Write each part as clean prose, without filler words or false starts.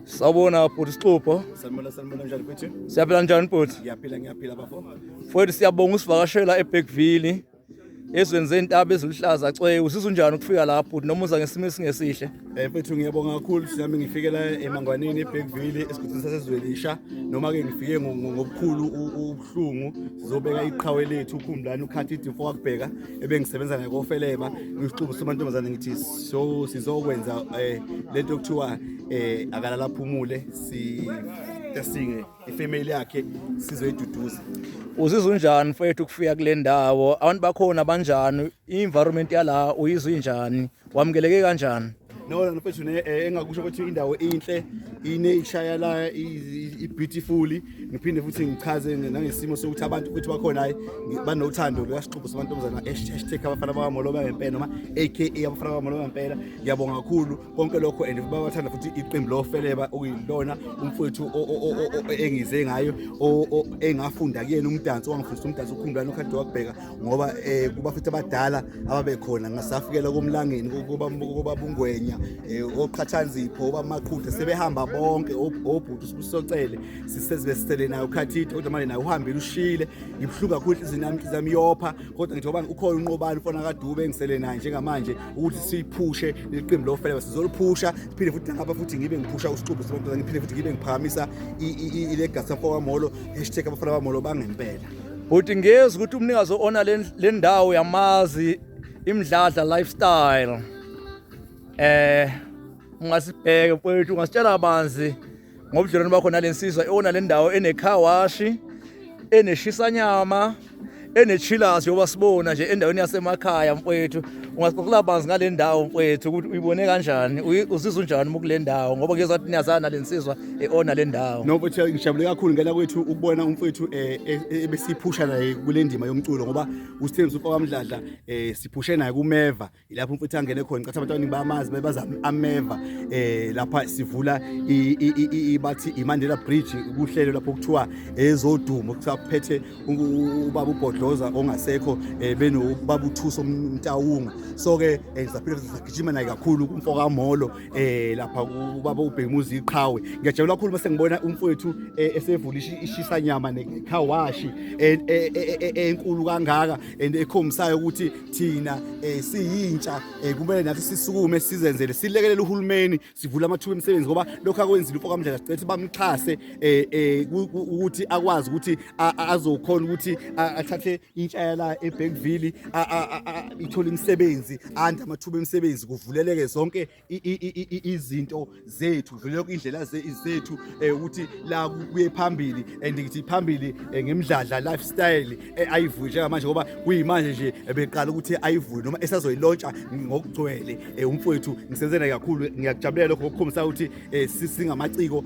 Sawubona bhuti Sixubho. Sanibona, sanibona, njani mfethu? Siyaphila, njani bhuti? Ngiyaphila, ngiyaphila bafo. Mfowethu, siyabonga usivakashela eBergville. Ezweni zentaba eziluhlaza cwe. Usizwa unjani ukufika lapho bhuti noma uza ngesimo esingesihle? Mfethu, ngiyabonga kakhulu, sami ngifikela eMangwaneni eBergville esigodini saseZwelisha, noma ke ngifike ngobukhulu ubuhlungu. Sizobeka iqhawe lethu uKhumbulani uKhathidi mfowakubheka ebengisebenza naye kofeleba ngisixubu samantombazane. Ngithi so sizokwenza lento okuthiwa akalala phumule, si tesinge ifamily yakhe, sizoyiduduza. Uzizwa unjani mfowethu ukufika kule ndawo? Abantu bakhona banjani? I-environment yala uyizwa injani? Wamukeleke kanjani? No, mfethu, ne engakusho ukuthi indawo inhle, i-nature yala i-beautiful. Ngiphinde futhi ngichaze nangesimo sokuthi abantu futhi bakhona, hayi, banothando lukasixubu samantombazana, #AbafanaBakaMolo bangempela noma aka Abafana Bakamolo bangempela. Ngiyabonga kakhulu konke lokho and babathanda futhi iqembu lofeleba okuyilona umfowethu engize ngayo, engafunda kuyena umdanso, wangifundisa umdanso uKhumbulani uKhadi wakubheka, ngoba kuba futhi abadala ababekhona ngasafikela komlangeni kuba bungwenya, oqhathanzipho, obamaqhude, sebehamba bonke, obhuti usocele sisezibesele naye uKhathide, kodwa manje naye uhambile, ushile. Ngibuhlungu kakhulu, inhliziyo yami, inhliziyo yami iyopha, kodwa ngithi ngoba ukhona uNqobani ufana kaDube engisele naye njengamanje ukuthi siyiphushe leli qembu lofeleba, sizoliphusha siphinde futhi nangapha futhi ngibe ngiphusha usixubu sabantu, ngiphinde futhi ngibe ngiphakamisa ilegacy mfokamolo, #AbafanaBamolo bangempela. Bhuti, ngiyezwa ukuthi umnikazi ona le ndawo yamazi iMdladla Lifestyle. Ungasibheke mfowethu, ungasitshela kabanzi ngobudlelwane bakho nalensizwa ewona le ndawo ene-car wash, eneshisanyama, ene-chillers, yoba sibona nje endaweni yasemakhaya? Mfowethu, ungasixoxela banzi ngale ndawo mfowethu, ukuthi uyibone kanjani, uzizwa unjani uma kule ndawo, ngoba ngiyezwa ukuthi niyazana nale nsizwa e-ona le ndawo. No mfethu, ngijabule kakhulu ngela kwethu ukubona umfowethu ebesiphusha naye kule ndima yomculo, ngoba uSithembiso uMfokaMdladla siphushe naye kumeva, ilapho umfowethu angene khona. Ngicatha abantu abaningi bayamazi, bebaza ameva lapha sivula bathi iMandela Bridge, kuhlelo lapho kuthiwa ezodumo, kuthiwa kuphethe ubaba uBhodloza ongasekho, benobaba uThuso Mtawunga. So ke ngisaphila futhi sagijima naye kakhulu kumfokamolo lapha ubaba uBhemuzi iqhawe. Ngiyajabula kakhulu mase ngibona umfowethu esevula ishisanyama ne-car wash enkulu kangaka and ekhombisayo ukuthi thina siyintsha kumele nathi sisukume, sizenzele, silekelele uhulumeni, sivule amathuba emisebenzi, ngoba lokho akwenzile uMfokaMdladla, sicela ukuthi bamxhase ukuthi akwazi ukuthi azokhona ukuthi athathe intsha yala eBergville ithole imisebenzi, ande amathuba emisebenzi, kuvuleleke zonke izinto zethu, kuvuleleke indlela zethu ukuthi la kuye phambili. And ngithi phambili ngeMdladla Lifestyle ayivule njengamanje, ngoba kuyimanje nje beqala ukuthi ayivule noma esazoyilontsha ngokugcwele. Umfowethu ngisebenze naye kakhulu, ngiyakujabulela lokho ngokukhombisa ukuthi singamaciko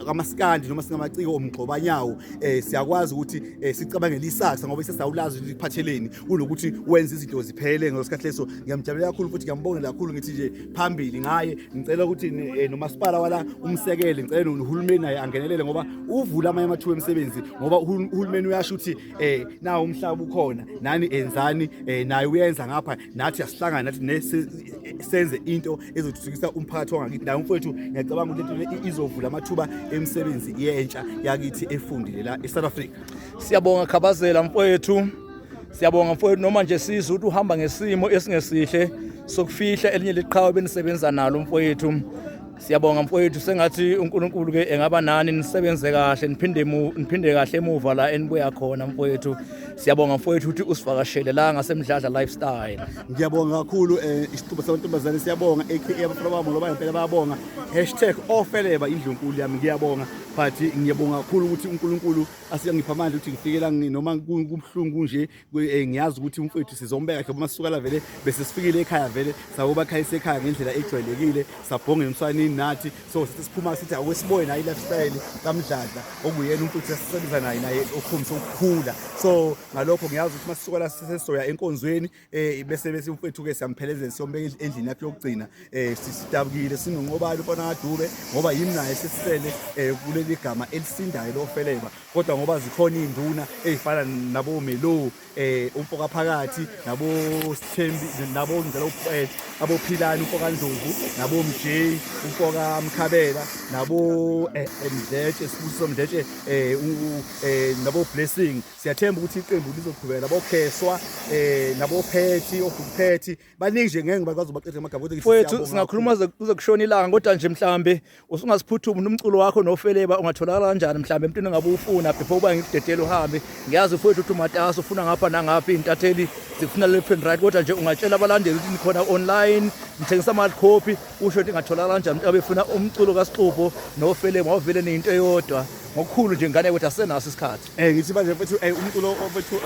kamaskandi noma singamaciko omgxobanyawo, siyakwazi ukuthi sicabangele isasa, ngoba isasa awulazi ukuthi liphatheleni, kunokuthi wenze izinto ziphele ngesikhathi leso. Ngiyamjabulela kakhulu futhi ngiyambongela kakhulu, ngithi nje phambili ngaye. Ngicela ukuthi nomasipala wala umsekele, ngicela nohulumeni naye angenelele, ngoba uvula amanye amathuba emisebenzi, ngoba uhulumeni uyasho ukuthi nawo umhlaba ukhona, nani enzani, naye uyenza ngapha, nathi asihlangane nathi senze into ezothuthukisa umphakathi wangakithi. Naye umfowethu ngiyacabanga ukuthi lento le izovula amathuba emisebenzi yentsha yakithi efundile la eSouth Africa. Siyabonga Khabazela mfowethu, siyabonga mfowethu, noma nje sizwe ukuthi uhamba ngesimo esingesihle sokufihla elinye liqhawe benisebenza nalo mfowethu. Siyabonga mfowethu, sengathi uNkulunkulu ke engaba nani, nisebenze kahle, niphinde kahle emuva la enibuya khona mfowethu. Siyabonga mfowethu ukuthi usivakashele la ngaseMdladla Lifestyle. Ngiyabonga kakhulu, isixubo samantombazane siyabonga, aka Abafana Bamolo ngempela bayabonga, #Ofeleba indlunkulu yami. Ngiyabonga, but ngiyabonga kakhulu ukuthi uNkulunkulu asiyangipha amandla ukuthi ngifike la, noma kubuhlungu nje. Ngiyazi ukuthi umfowethu sizombeka kahle uma sisuka la, vele bese sifikile ekhaya, vele sakubakhayisa ekhaya ngendlela ejwayelekile, sabhonga emswanini nathi. So sithi siphuma sithi akwesiboye naye i-lifestyle kaMdladla, okuyena umfowethu esisebenza naye okhombisa ukukhula. So ngalokho ngiyazi ukuthi masisuka la sesizoya enkonzweni, bese umfowethu ke siyamphelezela, siyombeka endlini yakhe yokugcina. Sisidabukile sinoNqobani ufana kaDube, ngoba yimi naye sesisele kuleli. leli gama elisindayo lofeleba, kodwa ngoba zikhona iy'nduna ey'fana nabo-Melo, umfoka phakathi, nabo Sithembi, nabo ngicela abophilani umfoka Ndlovu, nabo MJ umfoka Mkhabela, nabo Mdletshe, Sibusiso Mdletshe, nabo Blessing. Siyathemba ukuthi iqembu lizoqhubeka, nabo Kheswa, nabo Phethi, oBhukuphethi, baningi nje, ngeke ngibakwazi ubaqeda amagama, kodwa ngithi Mfowethu, siyabonga. Singakhuluma kuze kushona ilanga, kodwa nje mhlambe usungasiphuthuma nomculo wakho nofeleba ungatholakala kanjani mhlambe emntwini ongabe ufuna before uba ngikudedele uhambe? Ngiyazi mfowethu ukuthi umatasa, ufuna ngapha nangapha, iy'ntatheli zikufuna left and right, kodwa nje ungatshela abalandeli ukuthi nikhona online, nithengisa ama-hard copy, usho ukuthi ingatholakala kanjani umuntu abefuna umculo kaSixubho nofeleba, ngoba vele niyinto eyodwa ngokukhulu nje, ngane, ukuthi asenaso isikhathi. Ngithi manje mfethu, umculo mfethu,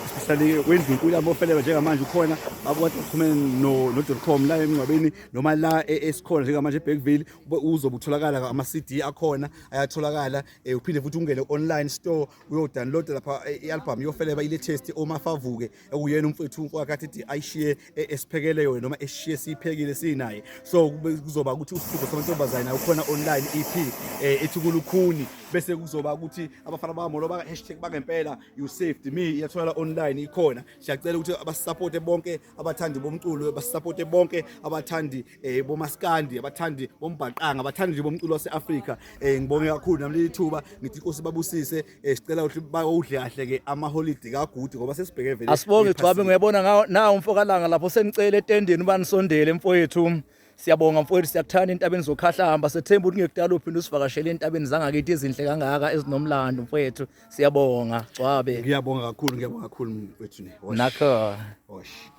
especially wendlunkulu yami ofeleba, njengamanje ukhona, abakade baxhumene no .com la emngcwabeni noma la esikhona njengamanje eBergville, uzobe utholakala, ama CD akhona ayatholakala. Uphinde futhi ungene online store uyo-download lapha i-album yofeleba, i-latest omafavuke, ekuyena umfethu umfowakathi ayishiye esiphekele yona noma eshiye siyiphekile sinaye. So kuzoba ukuthi usixubho samantombazane nayo ukhona online, EP ethi kulukhuni, bese kuzoba ukuthi abafana bamolo baka #bangempela, you saved me, iyatholakala online, ikhona. Siyacela ukuthi abasupporte bonke abathandi bomculo, basupporte bonke abathandi bomaskandi, abathandi bombhaqanga, abathandi nje bomculo wase-Afrika. Ngibonge kakhulu nami leli thuba, ngithi inkosi babusise. Sicela ukuthi bawudle kahle ke ama-holiday kagude ngoba sesibheke vele Asibonge, Gcwabe. ephasini. Ngiyabona ngawo nawu umfokalanga lapho, senicele etendeni uba nisondele mfowethu. Siyabonga mfowethu, siyakuthanda entabeni zokhahlamba. Sethemba ukuthi ngekudala uphinde usivakashele entabeni zangakithi ezinhle kangaka, ezinomlando mfowethu. Siyabonga, Gcwabe. Ngiyabonga kakhulu, ngiyabonga kakhulu mfethu ne. Hosh. Nakho. Hosh.